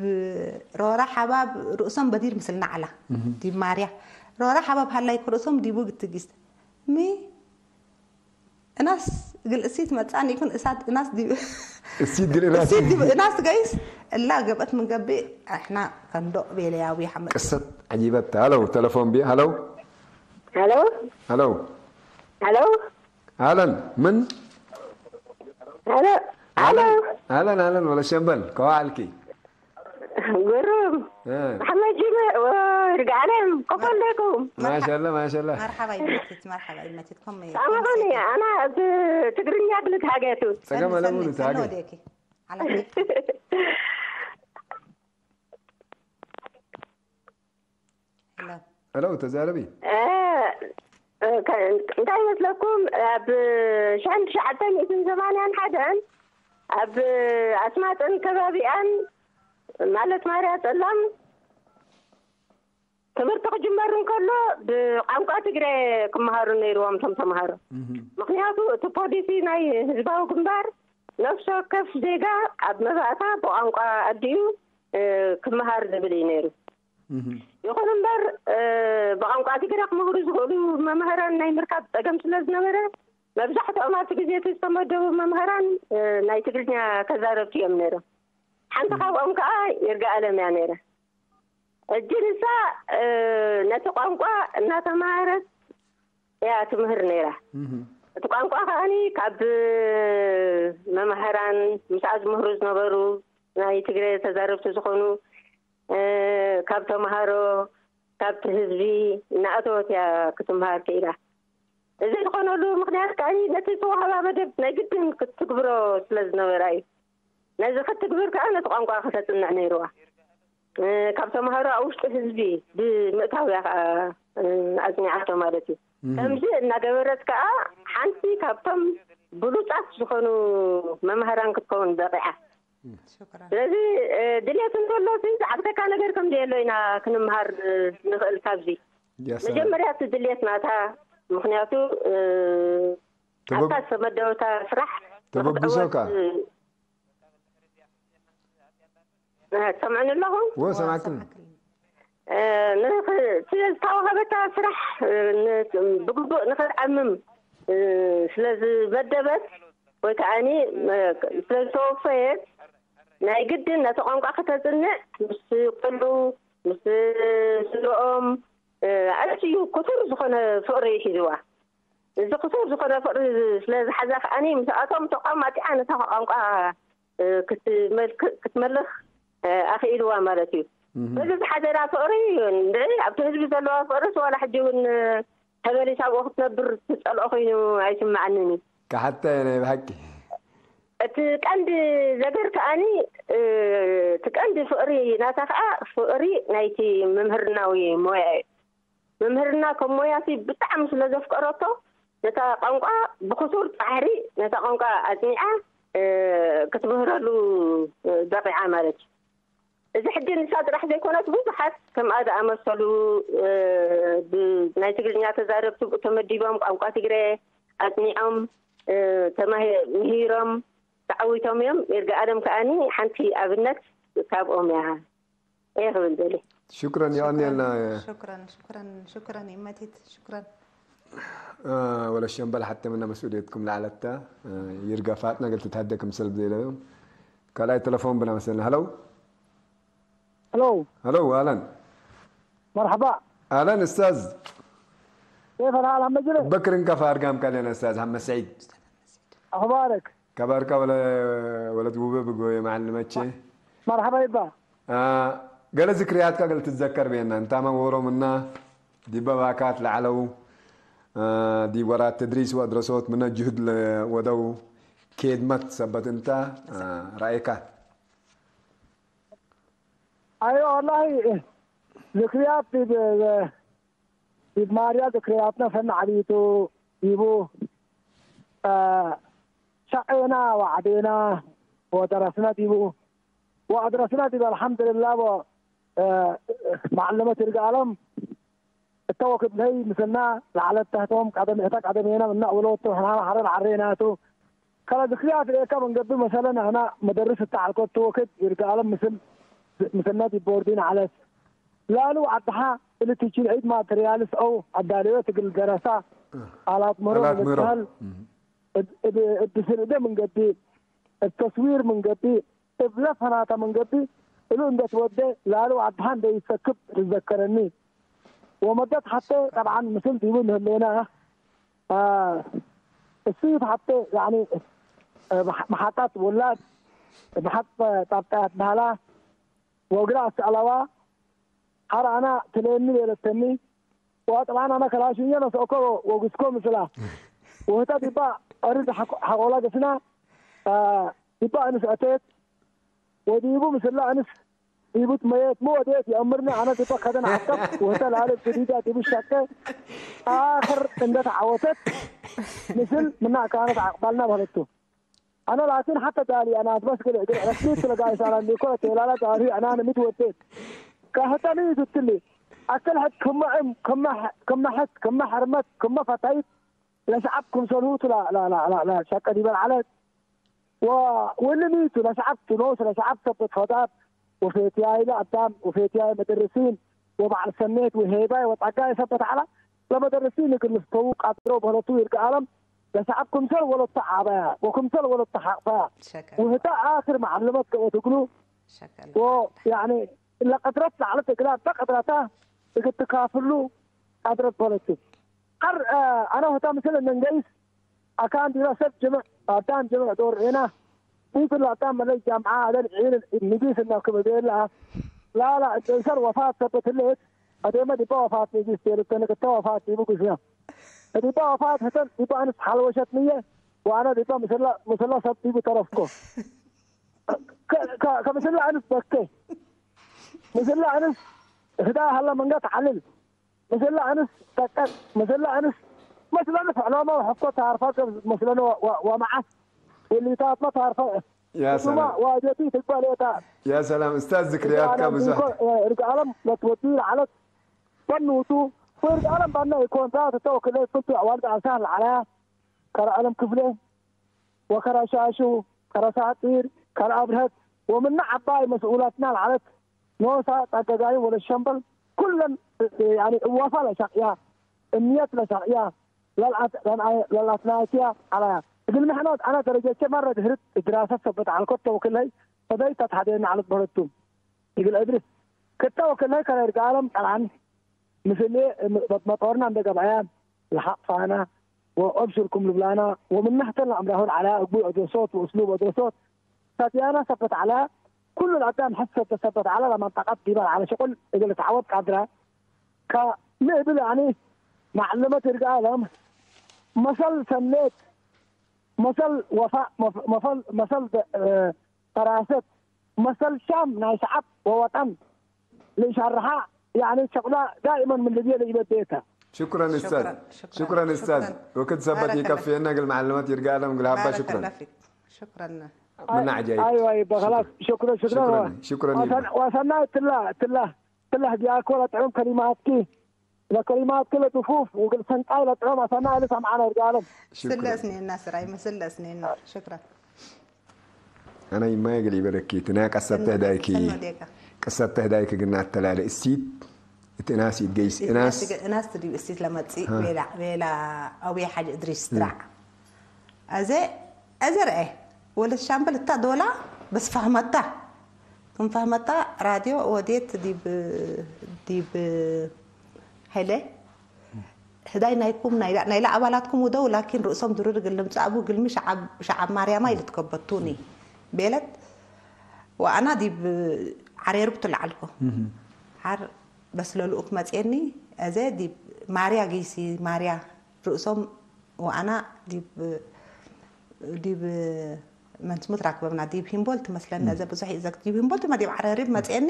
ሮራ ሓባብ ርእሶም በዲር ምስልና ዓላ። እም። ዲብ ማርያ። ሮራ ሓባብ ሃላይ ክርእሶም ዲቡ ግትጊስ። ሚ እናስ ግል እሲት መጻን ይኩን እሳት እናስ ዲብ እሲት ግል እናስ እሲት ዲብ እናስ ጋይስ እላ ገበት ምን ገብእ እሕና ከንዶ ቤለያዊ ሓመድ። ቅሰት ዓጂበት። ሃለው፣ ተለፎን ቢ-፣ ሃለው። ሃሎ። ሃለው። ሃሎ። ኣለን፣ ምን? ሃሎ። ሃሎ። ኣለን፣ ኣለን፣ ወለ ሸምበል፣ ከዋዕልኪ? ግሩም። እ። ሓመድ ጅመ-፣ ኦ፣ ርግኣለም፣ ከፎ ኣለኩም? ማሻላ፣ ማሻላ። መርሓባ ይመችት፣ መርሓባ ይመችት። ከም ሳማኾኒ፣ ኣና ኣብ ትግርኛ ክልተ ሃገቱ። ጸገም ሰኒ፣ ኣለሙን ሰኒ፣ ሰኒ ታገ። ወዲእኪ። ሓላፊ። ሄሎ። ሄሎ፣ ተዛረቢ። እ፣ እ፣ ከ-፣ እንታይ ይመስለኩም? ኣብ ሽሕን ትሽዓተ ሚእትን ሰማንያን ሓደን ኣብ ኣስማጥን ከባቢኣን፣ ማለት ማርያ ጸላም፣ ትምህርቲ ክጅመር እንከሎ ብቋንቋ ትግረ ክመሃሩ ነይርዎም እቶም ተምሃሮ። እህ። ምኽንያቱ እቲ ፖሊሲ ናይ ህዝባዊ ግንባር ነፍሲ ወከፍ ዜጋ ኣብ መባእታ ብቋንቋ ኣዲኡ፣ እ፣ ክመሃር ዝብል እዩ ነይሩ። እህ። ይኹን እምበር፣ እ፣ ብቋንቋ ትግረ ክምህሩ ዝኽእሉ መምህራን ናይ ምርካብ ጸገም ስለ ዝነበረ፣ መብዛሕትኦም ኣብቲ ግዜ እቲ ዝተመደቡ መምህራን፣ እ፣ ናይ ትግርኛ ተዛረብቲ እዮም ነይሮም። ሓንቲ ካብኦም ከኣ ይርጋኣለም እያ ነይራ። ሕጂ ንሳ፣ እ፣ ነቲ ቋንቋ እናተማሃረት እያ ትምህር ነይራ። እህ። እቲ ቋንቋ ከኣኒ ካብ መማህራን፣ ምስኣ ዝምህሩ ዝነበሩ ናይ ትግረ ተዛረብቲ ዝኾኑ፣ እ፣ ካብ ተምሃሮ፣ ካብቲ ህዝቢ እናኣተወት እያ ክትምሃር ክኢላ። እዚ ዝኾነሉ ምኽንያት ከኣ ነቲ ዝተዋህባ መደብ ናይ ግድን ክትትግብሮ ስለ ዝነበራ እዩ። ነዚ ክትትግብር ከኣ ነቲ ቋንቋ ከተጽንዕ ነይርዋ። እ፣ ካብ ተምሃሮ ኣብ ውሽጢ ህዝቢ ብምእታው እያ ከኣ፣ እ፣ ኣጽኒዓቶ ማለት እዩ። እህ። ከምዚ እናገበረት ከኣ ሓንቲ ካብቶም ብሉጻት ዝኾኑ መማህራን ክትከውን በቒዓ። ሽኩራን። ስለዚ፣ እ፣ ድሌት እንተሎ፣ እቲ ዝዓግተካ ነገር ከም ዘየሎ ኢና ክንምሃር፣ እ፣ ንኽእል ካብዚ። ያ ሰላም። መጀመርያ እቲ ድሌት ናታ፣ ምኽንያቱ፣ እ፣ ተበግ-፣ ኣብታ ዝተመደበታ ስራሕ ተበግሶ ንኽትዕወት፣ ከኣ። እ፣ ትሰምዑኒ ኣለኹም? ወ፣ ሰማዕክን። እ፣ ንኽ-፣ እቲ ዝተዋህበታ ስራሕ፣ እ፣ ን-፣ ብግቡእ ንኽትዓምም፣ እ፣ ስለ ዝመደበት ወይ ከኣኒ፣ እ፣ ስለ ዝተወፈየት ናይ ግድን ነቲ ቋንቋ ከተጽንዕ ምስ ቆልዑ፣ ምስ ስድርኦም፣ እ፣ ኣዝዩ ክቱር ዝኾነ ፍቕሪ ሒዝዋ። እዚ ክቱር ዝኾነ ፍቕሪ ስለ ዝሓዛ ከኣኒ ምስኣቶም ተቋማጢዓ ነታ ቋንቋ እ፣ ክትመልክ-፣ ክትመልኽ፣ እ፣ ኣኽኢልዋ ማለት እዩ። እህ። በዚ ዝሓደራ ፍቕሪ፣ እንድዒ ኣብቲ ህዝቢ ዘለዋ ፍቕሪስ ዋላ ሕጂ እውን፣ እ፣ ተመሊሳ ኣብኡ ክትነብር ትጸልኦ ኮይኑ ኣይስምዓንን እዩ። ክሓታ እየ ናይ ብሓቂ። እቲ ቀንዲ ነገር ከኣኒ፣ እ፣ እቲ ቀንዲ ፍቕሪ ናታ ከኣ ፍቕሪ ናይቲ ምምህርናዊ ሞያ እዩ። ምምህርና ከም ሞያሲ ብጣዕሚ ስለ ዘፍቀረቶ፣ ነታ ቋንቋ ብክቱር ጻዕሪ፣ ነታ ቋንቋ ኣጽኒዓ፣ እ፣ ክትምህረሉ፣ እ፣ በቒዓ ማለት እዩ። እዚ ሕጂ ንሳ ጥራሕ ዘይኮነስ፣ ብዙሓት ከምኣ ዝኣመሰሉ፣ እ፣ ብ-፣ ናይ ትግርኛ ተዛረብቲ ተመዲቦም፣ ቋንቋ ትግረ ኣጽኒዖም፣ እ፣ ተማሂ-፣ ምሂሮም፣ ተዓዊቶም እዮም። ይርጋኣለም ከኣኒ ሓንቲ ኣብነት ካብኦም እያ። እየ ክብል ደልየ። ሽክረን፣ የቐንየልና። ሽክረን፣ ሽክረን፣ ሽክረን፣ ይመቲት፣ ሽክረን። ወለሸምበል ሓተምና መስኡልየትኩም ላዕለታ ይርጋ ፋጥና ገልቲ ታደክም ሰልብ ዘይለዮም ካልኣይ ተለፎን ብና መሰልና። ሀለው ሀለው ሀለው አለን مرحبا አለን استاذ كيف الحال عم مجلس بكر እንከፋ አርጋም ካለን استاذ ሐመድ ሰዒድ اخبارك ከባርካ ወለት ውበ ብጎየ መዓልመቼ مرحبا يبا ገለ ዝክርያትካ ገለ ትዘከር ቤና እንታማ ወሮምና ዲበባካት ለዓለው ዲብ ወራት ተድሪስ ወድረሶት ምነ ጅሁድ ወደው ኬድመት ሰበት እንታ ራእይካ ايوه والله ذكريات ب- ب- ب- ማርያ ዝክርያትና ሰናዕ ዓብይቱ ይቡ ሸቄና ወዓዴና ወደረስና ዲቡ ወአድረስና ዲብ አልሐምድልላ ማዕለመት ይርጋ አለም እተ ወክድ ለይ ምስልና ለዓለት ተህቶም ቀደም እተ ቀደሜና ምና ወለወቱ ሕናና ሐረር ዐሬናቱ ከለ ዝክርያት ርኤካ መንገዱ መሰለን አና መደርስ እተ ዐልኮቱ ወክድ ይርጋ አለም ምስል ምስልና ዲብ ቦርዲን ዐለት ላሉ አድሓ እልትቺን ዒድ ማተርያልስ ኦው አዳለዮት እግል ገረሳ አላት መሮ አላት መሮ። ምትሃል እብ- እብ- እብ ስልደ ምን ገብእ እብ ተስዊር ምን ገብእ እብ ለፈናተ ምን ገብእ እሉ እንደ ትወደ ላሉ አድሓ እንደ ይሰክብ ትዘከረኒ ወመደት ሐቴ ጠብዓን ምስል ዲቡ ንህሌና አ፣ እሱ ይትሐቴ ያኒ መሓጣት ወላድ መሓጥ ጣብጣያት በሃላ ወግራ አስአላዋ ሐር አና ትሌኒ ቤለተኒ። ወጠብዓን አና ከላሽኘ ነስኦኮ ወጉስኮ ምስላ። ወህተ ዲባ አርድ ሐቆላ ገስና ዲባ እንስ አቴት ወዲቡ ምስላ እንስ ዲቡ ትመየት ሞ ወዴት የአምርኒ አነ ዲባ ከደን ዐቀብ ወህተ ለአለት ጀዲዳ ዲቡ ሸቄ አክር እንደ ተዓወተት ምስል ምና ካነት አቅባልና በለቱ። አነ ላኪን ሐተ ዳሊ አናት በስ ግል እግል ረስሚት ስለጋይ ሳላ እንዲኮ ቴላላ ዳሪ አናን ምትወዴት ካህተኒ ትትሊ አክል ሐት ከመዕም ከመሐት ከመሐርመት ከመፈታይት ለሸዓብ ክምሰልሁ ቱ ሸቀ ዲበል ዐለት ወእልሚ ቱ ለሸዓብ ቱ ኖስ ለሸዓብ ሰበት ፈዳት ወፌትያይ ለአዳም ወፌትያይ መደርሲን ወበዓል ሰሜት ወሄባይ ወጸጋይ ሰበት ዐላ ለመደርሲን እግል ልፍተዉ ቀድሮ በህለቱ ይርጋ አለም ለሸዓብ ክምሰል ወለተ ዐበያ ወክምሰል ወለተ ሐቅፈያ ወህተ አክር መዓልመት ገበት እግሉ ወያኒ ለቀድረት ለዐለት እግላ እተ ቀድረታ እግል ትካፍሉ ቀድረት በህለቱ ሐር አነ ወህተ ምስል እነንገይስ አካን ዲበ ሰብ ጅምዕ አዳም ጅምዕ ዶር ዔና ኒቱ ለአዳም መለይ ጃምዓ አለል ዒል ንጊስ እና ክም ቤላ ላላ እደንሰር ወፋት ሰበት ህሌት አዴመ ዲበ ወፋት ንጊስ ቴልተንክ እተ ወፋት ዲቡ ግስና ዲበ ወፋት ህተን ዲበ አንስ ሐልወሸት ንየ ወአነ ዲበ ምስላ ሰብ ዲቡ ተረፍኮ ከምስላ አንስ በከ ምስላ አንስ ህዳ ሀለ መንገት ዐልል ምስለ አንስ ጠቀጥ ምስለ አንስ መስለን ፍዕሎመ ወሕኮ ታርፋ መስለን ወመዓስ ወሊታትመ ታርፈ ያ እሱማ ሰላም ዋጀቲ ትግበሌታ ያ ሰላም እስታዝ ዝክርያትካ ብዙሕ እርግአለም ለትወዲ ለዓለት በንውቱ ወእርግአለም ባና ይኮን ዛት እተ ወክለ ፍንቱ አዋልድ አሳር ለዓለያ ከረአለም ክፍሌ ወከረ ሻሹ፣ ከረ ሳጢር፣ ከረ አብርሀት ወምነ ዐባይ መስኡላትና ለዐለት ኖሳ ጸገጋይም ወለሸምበል ኩለን እዋፋ ለሸቅያ፣ እምየት ለሸቅያ ለልአትናየትያ ዐለያ። እግል ምሕኖት አነ ደረጀቼ መረ ድህርት ድራሰት ሰበት ዐልኮት ተወክለይ ፈደይ ተትሐዴነ ዐለት በህለቱ። እግል እድሪስ ክተ ወክለይ ከረ ይርጋለም ጠልዓን ምስሌ መጦርና እንደ ገብአያ ለሐቅ ፋና ወአብሽርኩም ልብላና ወምን ናህተን ለአምራሁ ለዐላ እግቡይ አድረሶት ወእስሉብ አድረሶት ሰትያና ሰበት ዐላ ኩሉ ለአዳም ሐሰብ ተሰበት ዐላ ለመንጠቀት ዲበ ለዐለ ሽቁል እግል ልትዐወት ቃድራ ከልእብል ያኒ መዐለመት ይርግአ ለም መሰል ሰኔት መሰል ወፋእ መሰል ፈራሰት መሰል ሻም ናይ ሸዐብ ወወጠን ለኢሸርሐ ያኒ ሸቅላ ዳኢመን ምን ልብየ ለኢበዴተ። ሽኩረን እስታዝ ሽኩረን እስታዝ ወክድ ሰበት ይከፍየና እግል መዓልመት ይርጋለም እግል ሀባ ሽኩረን ሽኩረን ምና ዐጃይብ አይዋ ይበ ከላስ ሽኩረን ሽኩረን ሽኩረን ሽኩረን ይበ ዋሰናይ ትላ ትላ ትላ ህዲያኮ ለጥዑም ከሊማትኪ ለከሊማትኪ ለጥፉፍ ውግል ሰንቃይ ለጥዑም አሰናይ ልሰምዓነ ይርጋለም። ስለ እስኔና ስራይ ምስል ለእስኔና ሽክረን አነ ይማየ ገል ይበለኪ ትናያ ቀሰተ ህዳይኪ ሰኖ ዴጋ ቀሰተ ህዳይኪ ግና አተላለ እሲት እቲ እናስ ይገይስ እናስ እናስ ትዲ እስቲ ለመጽእ ቤላ ቤላ ኣውያ ሓጅ እድሪስ ትራዕ ኣዘ ኣዘ ርአ ወለት ሻምበል እታ ዶላ በስ ፋህመታ ከም ፋህመታ ራድዮ ወዴት ዲብ ዲብ ሀይለ ህዳይ ናይኩም ናይላ ናይላ ኣባላትኩም ውደው ላኪን ርእሶም ድርር ግልም ጻቡ ግልሚ ሸዓብ ሸዓብ ማርያማ ይልትከበቱኒ ቤለት ወኣና ዲብ ዓሬርብ ትልዓልኮ ሓር በስለ ልኡክ መጽኤኒ ኣዘ ዲብ ማርያ ገይሲ ማርያ ርእሶም ወኣና ዲብ ዲብ መንስሙ ትራክበብና ዲብ ሂምቦል ትመስለኒ ኣዘ ብዙሕ ይዘክ ዲብ ሂምቦል ትመ ዲብ ዓረሪብ መጽኤኒ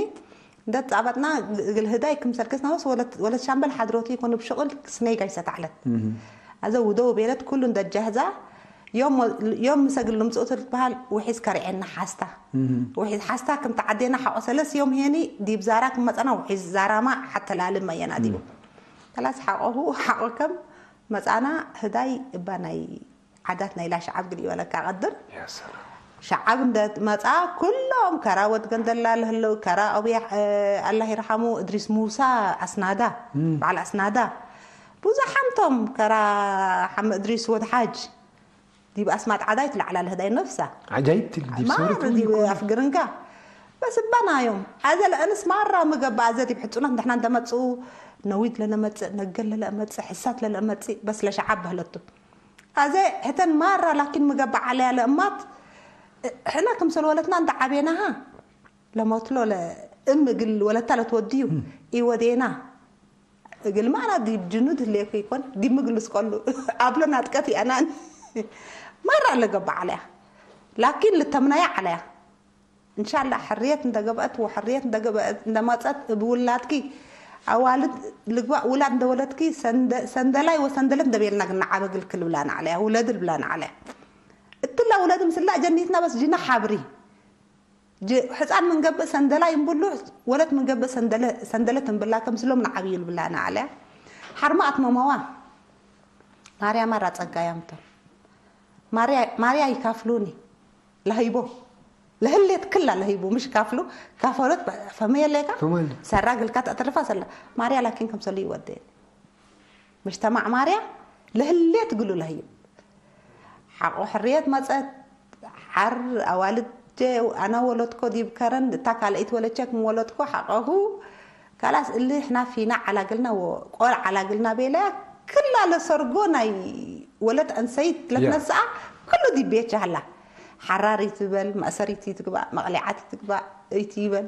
እንደ ጻበጥና ግል ህዳይ ክምሰል ክስናወስ ወለት ወለት ሻምበል ሓድሮቲ ይኮኑ ብሽቕል ስነይ ጋይሰ ታዕለት ኣዘ ውደው ቤለት ኩሉ እንደ ጃህዛ ዮም ዮም ምሰግል ንምጽኡ ትበሃል ውሒዝ ከርዔና ሓስታ ውሒዝ ሓስታ ከም ተዓዴና ሓቆ ሰለስ ዮም ሄኒ ዲብ ዛራ ክመጸና ውሒዝ ዛራማ ሓተላልም መየና ዲቡ ከላስ ሓቆሁ ሓቆ ከም መጻና ህዳይ እባ ናይ ዓዳት ናይ ላ ሸዓብ ግዲ ይበለካ ቀድር ያ ሰላም ሸዓብ እንደ መጻ ኩሎም ከራ ወድ ገንደላ ለህለው ከራ ኣብያ ኣላህ ይርሓሙ እድሪስ ሙሳ ኣስናዳ በዓል ኣስናዳ ብዙሓንቶም ከራ ሓመ እድሪስ ወድ ሓጅ ዲብ ኣስማጥ ዓዳይ ትለዓላ ለህዳይ ነፍሳ ዓጃይብ ትል ዲብ ማር ሰውረት ዲብ ኣፍግርንጋ በስባና እዮም ኣዘ ለእንስ ማራ ምገባ ኣዘ ዲብ ሕጹናት ንሕና እንደመጽኡ ነዊድ ለነመጽእ ነገል ለለመጽእ ሕሳት ለለመጽእ በስ ለሸዓብ በህለቱ ኣዘ ሕተን ማራ ላኪን ምገባ ዓለያ ለእማት ሕና ክምሰል ወለትና እንደ ዓቤናሃ ለሞትሎ ለእም እግል ወለታ ለትወድዩ ኢወዴና እግል ማና ዲብ ጅኑድ ህሌኩ ይኮን ዲብ ምግልስ ቆሉ ኣብሎ ናጥቀት ይኣናን ማራ ለገባ ዓለያ ላኪን ልተምናያ ዓለያ እንሻላ ሕርየት እንደገበአት ወሕርየት እንደገበአት እንደመጸት ብውላድኪ ኣዋልድ ልግባእ ውላድ እንደወለድኪ ሰንደ- ሰንደላይ ወሰንደለት እንደቤልና ግና ዓበግል ክልብላና ዓለያ ውለድ ልብላና ዓለያ እትላ ውለድ ምስላ ጀኒትና በስ ጅና ሓብሪ ጅ- ሕፃን ምንገብእ ሰንደላ ይንብሉ ወለት ምንገብእ ሰንደለ- ሰንደለት እንብላ ከምስሎም ንዓብዩ ልብላና ዓለያ ሓርማ ኣትመመዋ ማርያ ማራ ጸጋያምቶም ማርያ ማርያ ይካፍሉኒ ለህይቦ ለህሌት ክላ ለህይቡ ምሽ ካፍሉ ካፈሎት ፈመየሌካ ፈመል። ሰራ ግልካ ተእትርፋ ሰላ ማርያ ላኪን ከምሰሉ ይወደየኒ ምሽ ተማዕ ማርያ ለህሌት ግሉ ለህይብ ሓቆ ሕርየት መጸት ሓር ኣዋልድ ኣነ ወለድኮ ዲብ ከረን እታ ካልአይት ወለቸክ ምወለድኮ ሓቆሁ ካላስ እሊ ሕና ፊና ዓላግልና ወ- ቆል ዓላግልና ቤለያ ክላ ለሰርጎ ናይ ወለት ኣንሰይት ለትነስኣ ኩሉ ዲብ ቤት ጃህላ ሓራር ይትበል ማእሰሪት ይትግባእ መቕሊዓት ይትግባእ ይትይበል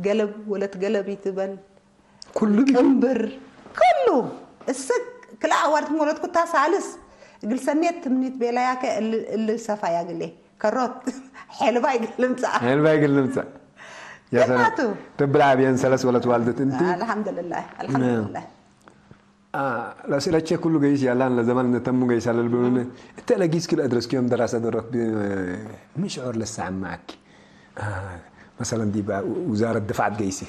ገለብ ወለት ገለብ ይትበል ኩሉ ቢ- ቅንብር ኩሉ እስክ ክላ ኣዋርት ወለትኩ እታ ሳልስ እግል ሰኔት ትምኒት ቤላያከ እል- እልል ሰፋያ ግሌ ከሮት ሐልባ ይግል ምጻእ ሄልባ ይግል ንምጻእ ያ ሰላም የናቱ ትብል ዓብየን ሰለስ ወለት ዋልደት እንቲ ኣልሓምዱልላህ ኣልሓምዱልላህ ለስለቸ ኩሉ ገይስ ያላን ለዘመን ነተሙ ገይስ ኣለልብሉን እተ ለጊስ ክል ኣድረስኪዮም ደራሰ ደረክ ምሽዑር ለሳዕ ማዓኪ መሰለን ዲብ ውዛረት ድፋዓት ገይሲ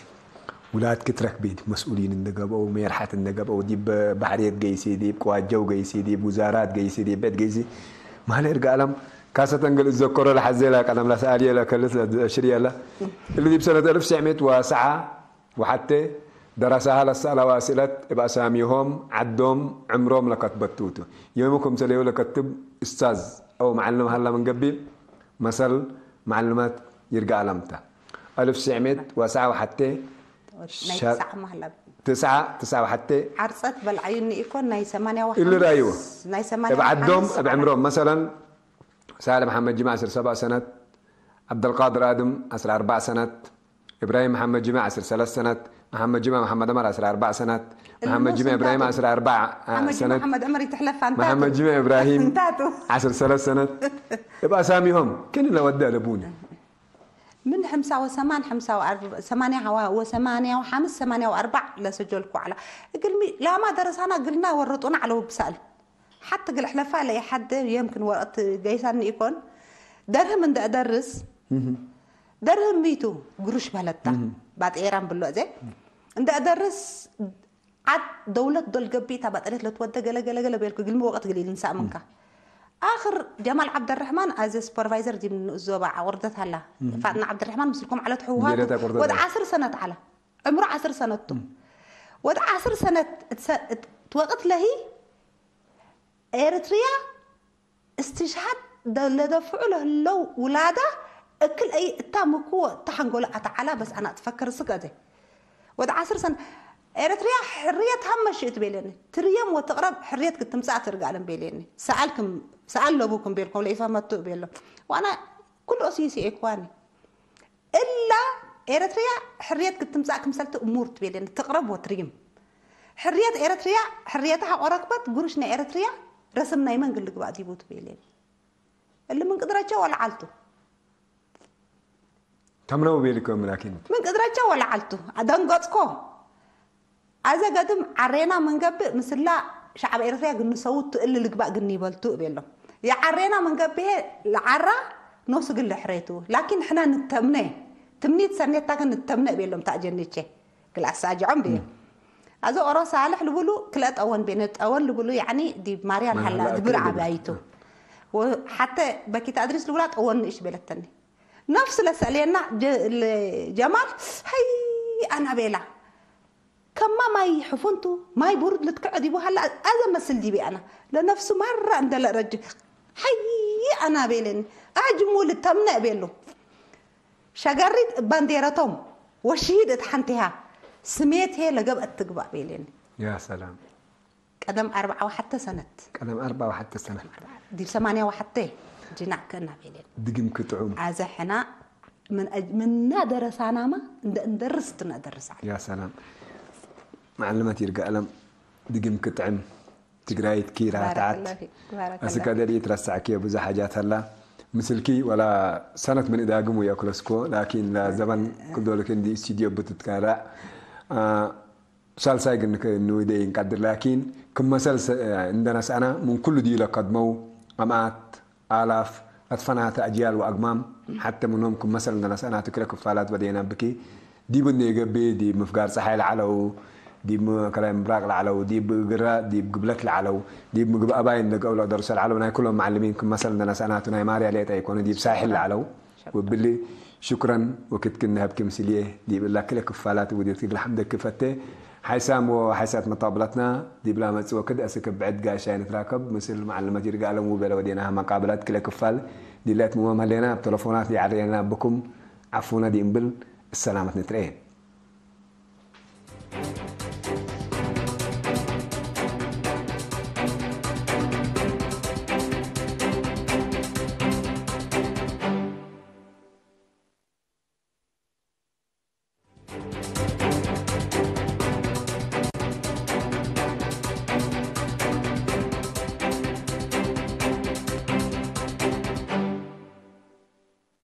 ውላድ ክትረክቢ መስኡሊን እንደገበው ሜርሓት እንደገበው ዲብ ባሕርየት ገይሲ ዲብ ቅዋጀው ገይሲ ዲብ ውዛራት ገይሲ ዲብ ቤት ገይሲ ማለ እርጋ ኣለም ካሰተን ገል እዘከሮ ለሓዘ ላ ቀለም ለሰኣልየ ለከልስ ለሽርየ ላ እሊ ዲብ ሰነት እልፍ ስዕሜት ወሰዓ ወሓቴ ደረሳሃ ለሰኣላ ዋስእለት እብ ኣሳሚሆም ዓዶም ዕምሮም ለከትበቱቱ የሙ ክምሰለዩ ለከትብ እስታዝ ኣው መዓልም ሃላ ምን ገቢል መሰል መዓልማት ይርጋ ኣለምታ። ኣልፍ ስዕሜት ወሰዓ ወሓቴ ናይ ሸ- ትስዓ ማህላ ትስዓ ትስዓ ወሓቴ ዓርፀት በልዓዩኒ ኢኮን ናይ ሰማንያ ኢሉ ራእይዎ። ናይ ሰማንያ እብ ዓዶም እብ ዕምሮም መሰለን ሳልሕ መሓመድ ጅማ ዓስር ሰብዓ ሰነት ዓብደልቃድር ኣድም ዓስር ኣርባዕ ሰነት እብራሂም መሓመድ ጅማ ዓስር ሰለስተ ሰነት መሓመድ ጅማ መሓመድ ዕመር ዓስር ኣርባዕ ሰነት መሓመድ ጅማ እብራሂም ዓስር ኣርባዕ ሓመድ ሰነት መሓመድ ዕመር ይትሕለፍ ኣንታ መሓመድ ጅማ እብራሂም እንታቱ ዓስር ሰለስተ ሰነት እብ ኣሳሚሆም ክን ለወደ ለቡነ من خمسة وثمان خمسة وأربعة ثمانية وثمانية وخمس ثمانية وأربعة لسجل كوعلا قلمي لا ما درسنا قلنا ورطونا على وبسال حتى قل حلفا لي حد يمكن ورقت جيسان يكون درهم من درس درهم ميتو قروش بلدتا بعد إيران باللو زي እንደ ደርስ ዓድ ደውለት ዶል ገቢታ ባጠለት ለትወደ ገለ ገለ ገለ ቤልኩ ግልሚ ወቀት ግሊል ንሳእ ምንካ ኣኽር ጀማል ዓብደረሕማን ኣዘ ሱፐርቫይዘር ዲብ ንኡስ ዞባ ዓቁርደት ሃላ ፋጥና ዓብደረሕማን ምስልኩም ዓለት ሕወሃቱ ዲሬት ዓቁርደት ወደ ሃላ። ዓስር ሰነት ዓላ ዕምሩ ዓስር ሰነቱ ወደ ዓስር ሰነት እትሰ- እት- ትወቅት ለሂ ኤርትርያ እስትሽሃድ ደ- ለደፍዑ ለህለው ውላዳ እክል እይ እታ ምክዎ እታ ሓንጎሎ ኣተዓላ በስ ኣና ትፈክር ስገዜ ወደ ዓስር ሰነ ኤርትርያ ሕርየት ሃመሽ እት ቤለኒ ትርየም ወትቕረብ ሕርየት ክትምጻእ ትርጋለን ቤለኒ ሰኣል ለቡ ክም ቤልኮም ለይፈመቱ ቤሎም ዋና ኩሉ ኦሲሲ ኤኳኒ እላ ኤረትርያ ሕርየት ክትምጻእ ክምሰልቲ እሙር ትቤልን ትቕረብ ወትሪም ሕርየት ኤረትርያ ሕርየታ ሓቆረክበት ጉሩሽ ናይ ኤረትርያ ረስም ናይ መንግል ልግባእ ዲቡ ትቤልን እሊ ምን ቅድረቸው ወለዓልቱ ተምነው ቤልኮ ምላኪን ምን ቅድረቸው ወለዓልቱ ኣደንገጽኮ ኣዘ ገድም ዓሬና መንገብእ ምስላ ሻዕብ ኤረትርያ ግንሰውቱ እሊ ልግባእ ግኒበልቱ እቤሎም የዓሬና መንገብሄ ለዓራ ኖሱ ግን ለሕሬቱ ላኪን ሕና ንተምነ ትምኒት ሰኔታ ግን ንተምነ እቤሎም ታጀኒቼ ግላስ ሳጅዖም ብየ ኣዘ ኦሮ ሳልሕ ልብሉ ክለ ጠወን ቤነ ጠወን ልብሉ ያኒ ዲብ ማርያ ለሃላ ድብር ዓባይቱ ሓተ በኪት ኣድሪስ ልብላ ጠወን ንእሽ ቤለተኒ ነፍስ ለሰእሌና ጀማል ሀይ ኣናቤላ ከማ ማይ ሕፉንቱ ማይ ቡሩድ ልትክዖ ዲቡ ሃላ ኣዘ መስል ዲቢ ኣና ለነፍሱ ማራ እንደለ ረጅ ሀይ ኣና ቤለኒ ኣጅሙ ልተምነ ቤሉ ሸገሪት ባንዴረቶም ወሽሂድ እት ሓንቲሃ ስሜት ሄ ለገብአት ትግባእ ቤለኒ ያ ሰላም ቀደም ኣርብዓ ወሓተ ሰነት ቀደም ኣርባ ወሓተ ሰነ ዲብ ሰማንያ ወሓተ ጅናዕ ከና ቤለኒ ድግም ክጥዑም ኣዘ ሕና ምና ደረሳናማ እንደርስ ትነደርሳ ያ ሰላም መዓለመት ይርጋ ኣለም ድግም ክጥዕም ትግራይት ኪራ ተዓት እስከ ደልይ ትረሳዕኪ ብዙ ሓጃት ኣላ ምስልኪ ወላ ሰነት ምን እዳግሙ የክለስኮ ላኪን ለዘበን ክዶልክ እንዲ ስቱዲዮ ብትትካራ ሳልሳይ ግን ንውደ ይንቀድር ላኪን ክመሰል እንደነስኣና ምን ኩሉ ድዩ ለከድመው ኣምኣት ኣላፍ ኣትፈናተ ኣጅያል ወኣግማም ሓተ ምኖም ክመሰል እንደነስኣና ትክለ ክፋላት ወደየና ብኪ ዲብ እነ የገቢ ዲብ ምፍጋር ፀሓይ ለዓለው ዲብ ከላይ ምብራቅ ለዓለው ዲብ ግራ ዲብ ግብለት ለዓለው ዲብ ምግብ ኣባይ እንደገው ለደርሶ ለዓለው ናይ ኩሎም መዓልሚን ክመሰል እንደነስኣናቱ ናይ ማርያ ሌጣ ይኮኑ ዲብ ሳሕል ለዓለው ወብሊ ሽኩረን ወክትክን ንሀብኪ ምስልየ ዲብ እላ ክለ ክፋላት ውድትኪ ግልሓምደኪ ፈቴ ሓይሳም ወሓይሳት መጣብላትና ዲብላ መጽወ ክድ እስክ ብዕድ ጋሻይ ንትራከብ ምስል መዓልመት ይርጋለም ውበለ ወዴና መቃብላት ክለ ክፋል ዲለት ምወም ህሌና ኣብ ተለፎናት ዲዓደየና ብኩም ዓፉና ዲእምብል ሰላመት ንትረኤን